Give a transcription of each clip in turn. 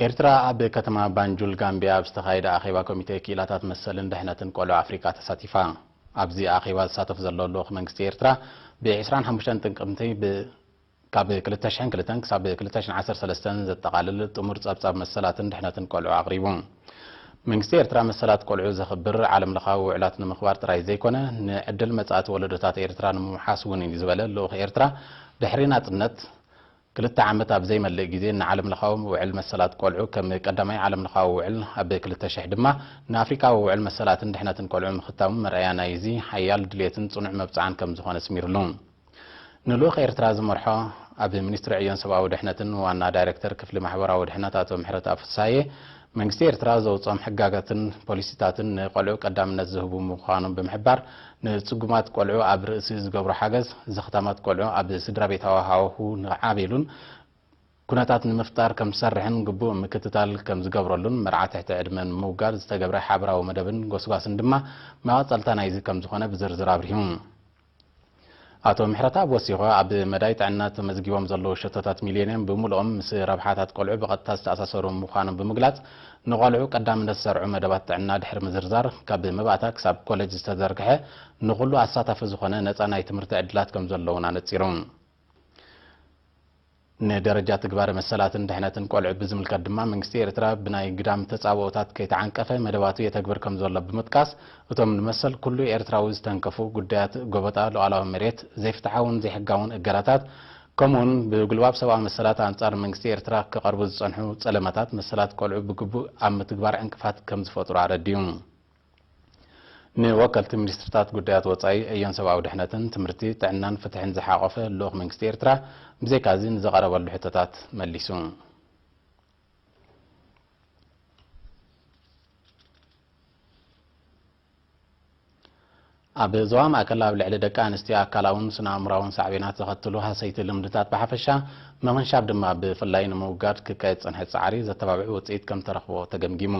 ኤርትራ ኣብ ከተማ ባንጁል ጋምቢያ ኣብ ዝተኻየደ ኣኼባ ኮሚቴ ክኢላታት መሰልን ድሕነትን ቆልዑ ኣፍሪቃ ተሳቲፋ። ኣብዚ ኣኼባ ዝሳተፍ ዘሎ ልኡኽ መንግስቲ ኤርትራ ብ25 ጥቅምቲ ብ-፣ ካብ ክልተ ሽሕን ክልተን ክሳብ ክልተ ሽሕን ዓሰርተ ሰለስተን ዘጠቓልል ጥሙር ጸብጻብ መሰላትን ድሕነትን ቆልዑ ኣቕሪቡ። መንግስቲ ኤርትራ መሰላት ቆልዑ ዘኽብር ዓለምለኻዊ ውዕላት ንምኽባር ጥራይ ዘይኮነ፣ ንዕድል መጻእቲ ወለዶታት ኤርትራ ንምውሓስ እውን እዩ ዝበለ ልኡኽ ኤርትራ፣ ድሕሪ ናጽነት ክልተ ዓመት ኣብ ዘይመልእ ግዜ ንዓለምለኻዊ ውዕል መሰላት ቆልዑ ከም ቀዳማይ ዓለምለኻዊ ውዕል፣ ኣብ ክልተ ሽሕ ድማ ንኣፍሪካዊ ውዕል መሰላትን ድሕነትን ቆልዑ ምኽታሙ መርኣያ ናይዚ ሓያል ድሌትን ጽኑዕ መብጽዓን ከም ዝኾነ ኣስሚርሉ። ንልኡኽ ኤርትራ ዝመርሖ ኣብ ሚኒስትሪ ዕዮን ሰብኣዊ ድሕነትን ዋና ዳይሬክተር ክፍሊ ማሕበራዊ ድሕነት ኣቶ ምሕረተኣብ ፍስሃየ፣ መንግስቲ ኤርትራ ዘውጽኦም ሕጋጋትን ፖሊሲታትን ንቆልዑ ቀዳምነት ዝህቡ ምዃኖም ብምሕባር፣ ንጽጉማት ቆልዑ ኣብ ርእሲ ዝገብሮ ሓገዝ፣ ዘኽታማት ቆልዑ ኣብ ስድራ ቤታዊ ሃዋህው ንዓብየሉን ኩነታት ንምፍጣር ከም ዝሰርሕን ግቡእ ምክትታል ከም ዝገብረሉን መርዓ ትሕቲ ዕድመ ንምውጋድ ዝተገብረ ሓበራዊ መደብን ጎስጓስን ድማ መቐጸልታ ናይዚ ከም ዝኾነ ብዝርዝር ኣብሪሁ። ኣቶ ምሕረተኣብ ወሲኹ፣ ኣብ መዳይ ጥዕና ተመዝጊቦም ዘለዉ ሸቶታት ሚሌንየም ብምሉኦም ምስ ረብሓታት ቆልዑ ብቐጥታ ዝተኣሳሰሩ ምዃኖም ብምግላጽ፣ ንቆልዑ ቀዳምነት ዝሰርዑ መደባት ጥዕና ድሕሪ ምዝርዛር፣ ካብ መባእታ ክሳብ ኮለጅ ዝተዘርግሐ ንኹሉ ኣሳታፊ ዝኾነ ነጻ ናይ ትምህርቲ ዕድላት ከም ዘለዉን ኣነጺሩ። ንደረጃ ትግባረ መሰላትን ድሕነትን ቆልዑ ብዝምልከት ድማ፣ መንግስቲ ኤርትራ ብናይ ግዳም ተጻብኦታት ከይተዓንቀፈ መደባቱ የተግብር ከም ዘሎ ብምጥቃስ፣ እቶም ንመሰል ኩሉ ኤርትራዊ ዝተንከፉ ጉዳያት ጎበጣ ሉዓላዊ መሬት፣ ዘይፍትሓውን ዘይሕጋውን እገዳታት፣ ከምኡውን ብጉልባብ ሰብኣዊ መሰላት ኣንጻር መንግስቲ ኤርትራ ክቐርቡ ዝጸንሑ ጸለመታት፣ መሰላት ቆልዑ ብግቡእ ኣብ ምትግባር ዕንቅፋት ከም ዝፈጥሩ ኣረዲኡ። ንወከልቲ ሚኒስትርታት ጉዳያት ወጻኢ፣ ዕዮን ሰብኣዊ ድሕነትን፣ ትምህርቲ፣ ጥዕናን ፍትሕን ዝሓቖፈ ልኡኽ መንግስቲ ኤርትራ፣ ብዘይካዚ ንዝቐረበሉ ሕቶታት መሊሱ። ኣብ ዞባ ማእከል ኣብ ልዕሊ ደቂ ኣንስትዮ ኣካላውን ስነ ኣእምራውን ሳዕቤናት ዘኸትሉ ሃሰይቲ ልምድታት ብሓፈሻ፣ ምኽንሻብ ድማ ብፍላይ ንምውጋድ ክካየድ ዝጸንሐ ጻዕሪ ዘተባብዕ ውጽኢት ከም ተረኽቦ ተገምጊሙ።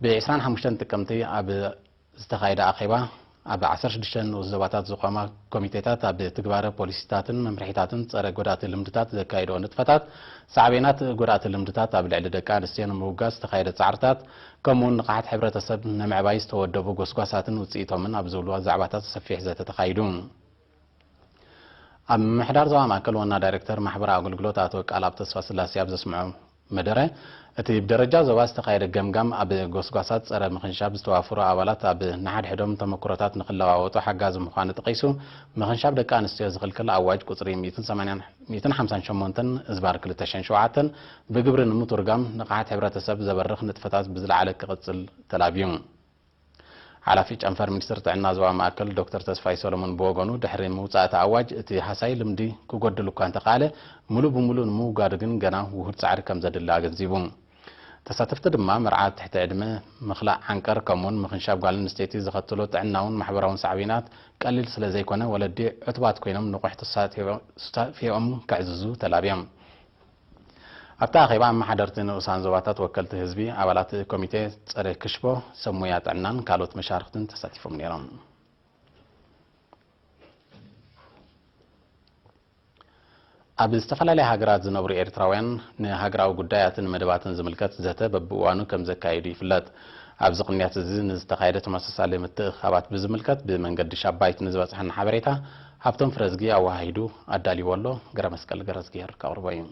ብ25 ጥቅምቲ ኣብ ዝተኻየደ ኣኼባ፣ ኣብ ዓሰርተ ሽዱሽተ ንኡስ ዞባታት ዝቖማ ኮሚቴታት ኣብ ትግባረ ፖሊሲታትን መምርሒታትን ጸረ ጎዳእቲ ልምድታት ዘካየድኦ ንጥፈታት፣ ሳዕቤናት ጎዳእቲ ልምድታት ኣብ ልዕሊ ደቂ ኣንስትዮ ንምውጋድ ዝተኻየደ ጻዕርታት፣ ከምኡውን ንቕሓት ሕብረተሰብ ንምዕባይ ዝተወደቡ ጎስጓሳትን ውጽኢቶምን ኣብ ዝብሉ ዛዕባታት ሰፊሕ ዘተ ተኻይዱ። ኣብ ምምሕዳር ዞባ ማእከል ዋና ዳይሬክተር ማሕበራዊ ኣገልግሎት ኣቶ ቃልኣብ ተስፋስላሴ ኣብ ዘስምዖ መደረ፣ እቲ ብደረጃ ዞባ ዝተኻየደ ገምጋም፣ ኣብ ጎስጓሳት ጸረ ምኽንሻብ ዝተዋፈሩ ኣባላት ኣብ ንሓድሕዶም ተመክሮታት ንኽለዋወጡ ሓጋዚ ምዃኑ ጠቒሱ፣ ምኽንሻብ ደቂ ኣንስትዮ ዝኽልክል ኣዋጅ ቁጽሪ ሚእትን ሰማንያን፣ ሚእትን ሓምሳን ሸሞንተን እዝባር ክልተ ሽሕን ሸውዓተን ብግብሪ ንምቱርጋም፣ ንቕሓት ሕብረተሰብ ዘበርኽ ንጥፈታት ብዝለዓለ ክቕጽል ተላብዩ። ሓላፊ ጨንፈር ሚኒስትሪ ጥዕና ዞባ ማእከል ዶክተር ተስፋይ ሰሎሞን ብወገኑ፣ ድሕሪ ምውጻእ እቲ ኣዋጅ፣ እቲ ሃሳይ ልምዲ ክጎድል እኳ እንተኸኣለ፣ ሙሉእ ብሙሉእ ንምውጋዱ ግን ገና ውሁድ ጻዕሪ ከም ዘድሊ ኣገንዚቡ። ተሳተፍቲ ድማ፣ መርዓ ትሕቲ ዕድመ፣ ምኽላእ ዓንቀር፣ ከምኡውን ምኽንሻብ ጓል ኣንስተይቲ ዘኸትሎ ጥዕናውን ማሕበራውን ሳዕቤናት ቀሊል ስለ ዘይኮነ፣ ወለዲ ዕቱባት ኮይኖም ንቑሕ ተሳትፎ-፣ ተሳትፎኦም ከዕዝዙ ተላብዮም። ኣብቲ ኣኼባ፣ ኣመሓደርቲ ንኡሳን ዞባታት፣ ወከልቲ ህዝቢ፣ ኣባላት ኮሚቴ ጸረ ክሽቦ፣ ሰብ ሞያ ጥዕናን ካልኦት መሻርኽትን ተሳቲፎም ነይሮም። ኣብ ዝተፈላለያ ሃገራት ዝነብሩ ኤርትራውያን፣ ንሃገራዊ ጉዳያትን መደባትን ዝምልከት ዘተ በብእዋኑ ከም ዘካይዱ ይፍለጥ። ኣብዚ ቅንያት እዚ ንዝተኻየደ ተመሳሳሊ ምትእኽኻባት ብዝምልከት፣ ብመንገዲ ሻባይት ንዝበጽሐና ሓበሬታ፣ ሃብቶም ፍረዝጊ ኣወሃሂዱ ኣዳልይዎ ኣሎ። ገረመስቀል ገረዝጊሄር ከቕርቦ እዩ።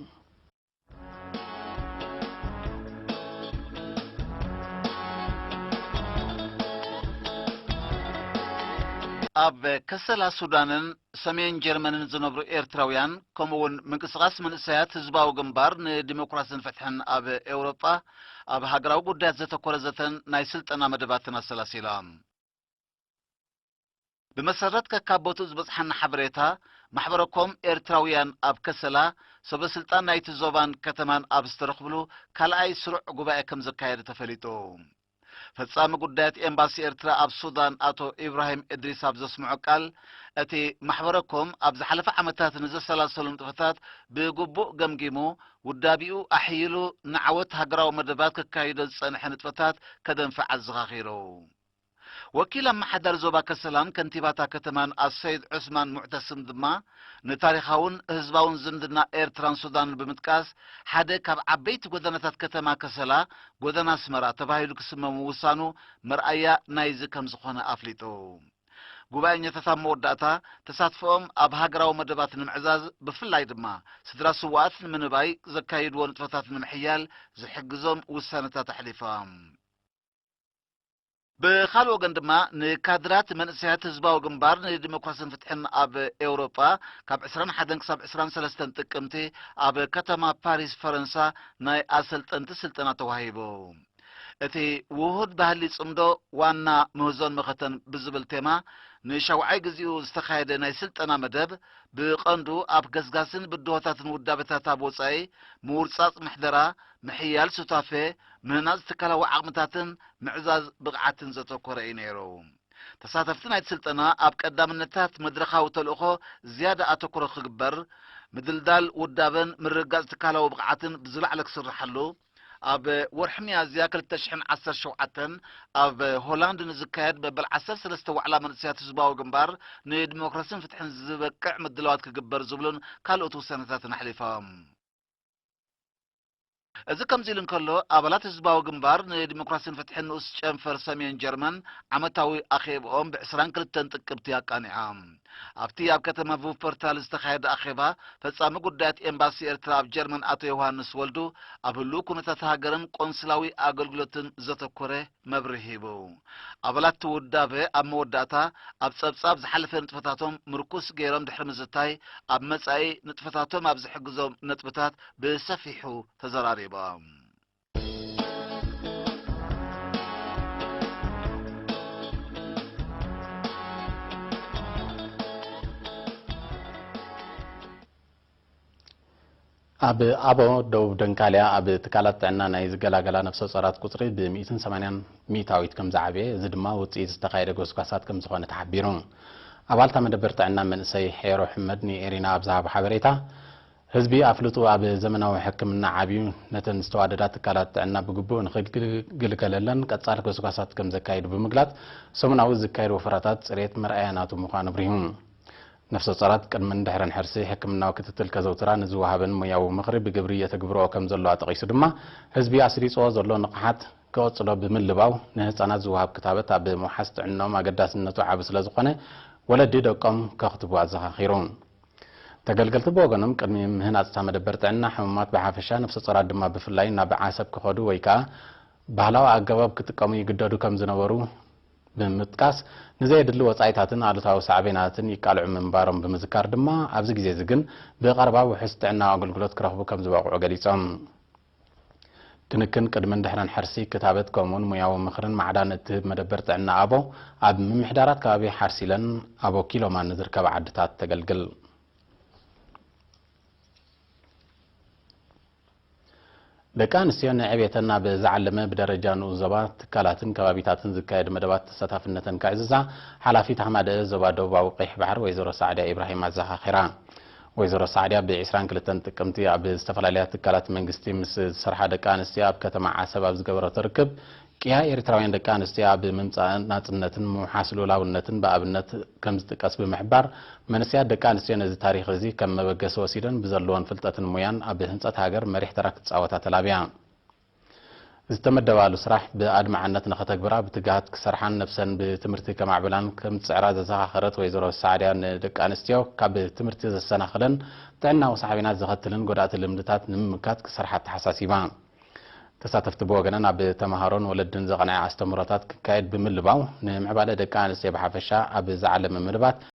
ኣብ ከሰላ ሱዳንን ሰሜን ጀርመንን ዝነብሩ ኤርትራውያን፣ ከምኡ'ውን ምንቅስቓስ መንእሰያት ህዝባዊ ግንባር ንዲሞክራስን ፍትሕን ኣብ ኤውሮጳ፣ ኣብ ሃገራዊ ጉዳያት ዘተኮረ ዘተን ናይ ስልጠና መደባትን ኣሰላሲላ። ብመሰረት ከካብ ቦትኡ ዝበጽሓና ሓበሬታ፣ ማሕበረኮም ኤርትራውያን ኣብ ከሰላ፣ ሰበ ስልጣን ናይቲ ዞባን ከተማን ኣብ ዝተረኽብሉ ካልኣይ ስሩዕ ጉባኤ ከም ዘካየደ ተፈሊጡ። ፈጻሚ ጉዳያት ኤምባሲ ኤርትራ ኣብ ሱዳን ኣቶ ኢብራሂም እድሪስ ኣብ ዘስምዖ ቃል፣ እቲ ማሕበረኮም ኣብ ዝሓለፈ ዓመታት ንዘሰላሰሉ ንጥፈታት ብግቡእ ገምጊሙ፣ ውዳቢኡ ኣሕይሉ ንዓወት ሃገራዊ መደባት ከካይዶ ዝጸንሐ ንጥፈታት ከደንፍዕ ኣዘኻኺሩ። ወኪል ኣመሓዳሪ ዞባ ከሰላን ከንቲባታ ከተማን ኣሰይድ ዑስማን ሙዕተስም ድማ፣ ንታሪኻውን ህዝባውን ዝምድና ኤርትራን ሱዳንን ብምጥቃስ፣ ሓደ ካብ ዓበይቲ ጎደናታት ከተማ ከሰላ፣ ጎደና ኣስመራ ተባሂሉ ክስመ ምውሳኑ መርኣያ ናይዚ ከም ዝኾነ ኣፍሊጡ። ጉባኤኛታት ኣብ መወዳእታ፣ ተሳትፎኦም ኣብ ሃገራዊ መደባት ንምዕዛዝ፣ ብፍላይ ድማ ስድራ ስውኣት ንምንባይ ዘካይድዎ ንጥፈታት ንምሕያል ዝሕግዞም ውሳነታት ኣሕሊፎም። ብኻልእ ወገን ድማ፣ ንካድራት መንእሰያት ህዝባዊ ግንባር ንዲሞክራስን ፍትሕን ኣብ ኤውሮጳ፣ ካብ ዕስራን ሓደን ክሳብ ዕስራን ሰለስተን ጥቅምቲ ኣብ ከተማ ፓሪስ ፈረንሳ ናይ ኣሰልጠንቲ ስልጠና ተዋሂቡ። እቲ ውሁድ ባህሊ ጽምዶ ዋና ምህዞን መኸተን ብዝብል ቴማ ንሻውዓይ ግዜኡ ዝተኻየደ ናይ ስልጠና መደብ፣ ብቐንዱ ኣብ ገስጋስን ብድሆታትን ውዳበታት ኣብ ወጻኢ ምውርጻጽ ምሕደራ፣ ምሕያል ሱታፌ፣ ምህናጽ ትካላዊ ዓቕምታትን ምዕዛዝ ብቕዓትን ዘተኮረ እዩ ነይሩ። ተሳተፍቲ ናይቲ ስልጠና ኣብ ቀዳምነታት መድረኻዊ ተልእኾ ዝያዳ ኣተኩሮ ክግበር፣ ምድልዳል ውዳበን ምርግጋጽ ትካላዊ ብቕዓትን ብዝላዕለ ክስርሓሉ፣ ኣብ ወርሒ ሚያዝያ ክልተ ሽሕን ዓሰርተ ሸውዓተን ኣብ ሆላንድ ንዝካየድ መበል ዓሰርተ ሰለስተ ዋዕላ መንእሰያት ህዝባዊ ግንባር ንዲሞክራስን ፍትሕን ዝበቅዕ ምድላዋት ክግበር ዝብሉን ካልኦት ውሳነታትን ኣሕሊፎም። እዚ ከምዚ ኢሉ እንከሎ፣ ኣባላት ህዝባዊ ግንባር ንዲሞክራስን ፍትሕን ንኡስ ጨንፈር ሰሜን ጀርመን ዓመታዊ ኣኼብኦም ብዕስራን ክልተን ጥቅምቲ ኣቃኒዖም። ኣብቲ ኣብ ከተማ ቡፐርታል ዝተኻየደ ኣኼባ፣ ፈጻሚ ጉዳያት ኤምባሲ ኤርትራ ኣብ ጀርመን ኣቶ ዮሃንስ ወልዱ፣ ኣብ ህሉው ኩነታት ሃገርን ቆንስላዊ ኣገልግሎትን ዘተኮረ መብርሂ ሂቡ። ኣባላት እቲ ውዳበ ኣብ መወዳእታ፣ ኣብ ጸብጻብ ዝሓለፈ ንጥፈታቶም ምርኩስ ገይሮም ድሕሪ ምዝታይ፣ ኣብ መጻኢ ንጥፈታቶም ኣብ ዝሕግዞም ነጥብታት ብሰፊሑ ተዘራሪቦም። ኣብ ኣቦ ደቡብ ደንካልያ ኣብ ትካላት ጥዕና ናይ ዝገላገላ ነፍሰ ጾራት ቁጽሪ ብ ሚእትን ሰማንያን ሚእታዊት ከም ዝዓበየ፣ እዚ ድማ ውጽኢት ዝተኻየደ ጎስጓሳት ከም ዝኾነ ተሓቢሩ። ኣባልታ መደበር ጥዕና መንእሰይ ሄሮ ሕመድ ንኤሪና ኣብ ዝሃቦ ሓበሬታ፣ ህዝቢ ኣፍልጡ ኣብ ዘመናዊ ሕክምና ዓብዩ ነተን ዝተዋደዳ ትካላት ጥዕና ብግቡእ ንኽግልገለለን ቀጻሊ ጎስጓሳት ከም ዘካይዱ ብምግላጽ፣ ሰሙናዊ ዝካየድ ወፈራታት ጽሬት መርኣያ ናቱ ምዃኑ ኣብሪሁ። ነፍሰ ጾራት ቅድምን ድሕርን ሕርሲ ሕክምናዊ ክትትል ከዘውትራ ንዝወሃበን ሞያዊ ምኽሪ ብግብሪ የተግብርኦ ከም ዘለዋ ጠቒሱ ድማ፣ ህዝቢ ኣስሪጽዎ ዘሎ ንቕሓት ክቕጽሎ ብምልባው፣ ንህጻናት ዝወሃብ ክታበት ኣብ ምውሓስ ጥዕንኦም ኣገዳስነቱ ዓቢ ስለ ዝኾነ፣ ወለዲ ደቆም ከኽትቡ ኣዘኻኺሩ። ተገልገልቲ ብወገኖም፣ ቅድሚ ምህናጽ እታ መደበር ጥዕና፣ ሕሙማት ብሓፈሻ፣ ነፍሰ ጾራት ድማ ብፍላይ ናብ ዓሰብ ክኸዱ ወይ ከኣ ባህላዊ ኣገባብ ክጥቀሙ ይግደዱ ከም ዝነበሩ ብምጥቃስ፣ ንዘየድሊ ወጻኢታትን ኣሉታዊ ሳዕቤናትን ይቃልዑ ምንባሮም ብምዝካር ድማ፣ ኣብዚ ግዜ እዚ ግን ብቐረባ ውሑስ ጥዕናዊ ኣገልግሎት ክረኽቡ ከም ዝበቕዑ ገሊጾም። ክንክን ቅድምን ድሕረን ሕርሲ፣ ክታበት፣ ከምኡውን ሞያዊ ምኽርን ማዕዳን እትህብ መደበር ጥዕና ኣቦ፣ ኣብ ምምሕዳራት ከባቢ ሓርሲለን ኣቦ ኪሎማን ንዝርከባ ዓድታት ተገልግል። ደቂ ኣንስትዮ ንዕቤተን ኣብ ዝዓለመ ብደረጃ ንኡስ ዞባ ትካላትን ከባቢታትን ዝካየድ መደባት ተሳታፍነተን ከዕዝዛ ሓላፊት ኣህማደአ ዞባ ደቡባዊ ቀይሕ ባሕሪ ወይዘሮ ሳዕድያ ኢብራሂም ኣዘኻኺራ። ወይዘሮ ሳዕድያ ብ ዒስራን ክልተን ጥቅምቲ ኣብ ዝተፈላለያ ትካላት መንግስቲ ምስ ዝሰርሓ ደቂ ኣንስትዮ ኣብ ከተማ ዓሰብ ኣብ ዝገበረቶ ርክብ፣ ቅያ ኤርትራውያን ደቂ ኣንስትዮ ኣብ ምምጻእ ናጽነትን ምውሓስ ሉዓላውነትን ብኣብነት ከም ዝጥቀስ ብምሕባር፣ መንእሰያት ደቂ ኣንስትዮ ነዚ ታሪኽ እዚ ከም መበገሲ ወሲደን ብዘለወን ፍልጠትን ሞያን ኣብ ህንጸት ሃገር መሪሕ ተራ ክጻወታ ተላብያ። ዝተመደባሉ ስራሕ ብኣድማዕነት ንኸተግብራ ብትግሃት ክሰርሓን ነብሰን ብትምህርቲ ከማዕብላን ከም ዝጽዕራ ዘዘኻኸረት ወይዘሮ ሳዕድያ፣ ንደቂ ኣንስትዮ ካብ ትምህርቲ ዘሰናኽለን ጥዕናዊ ሳዕቤናት ዘኸትልን ጎዳእቲ ልምድታት ንምምካት ክሰርሓ ኣተሓሳሲባ። ተሳተፍቲ ብወገነን ኣብ ተምሃሮን ወለድን ዘቕንዐ ኣስተምህሮታት ክካየድ ብምልባው፣ ንምዕባለ ደቂ ኣንስትዮ ብሓፈሻ ኣብ ዝዓለመ መደባት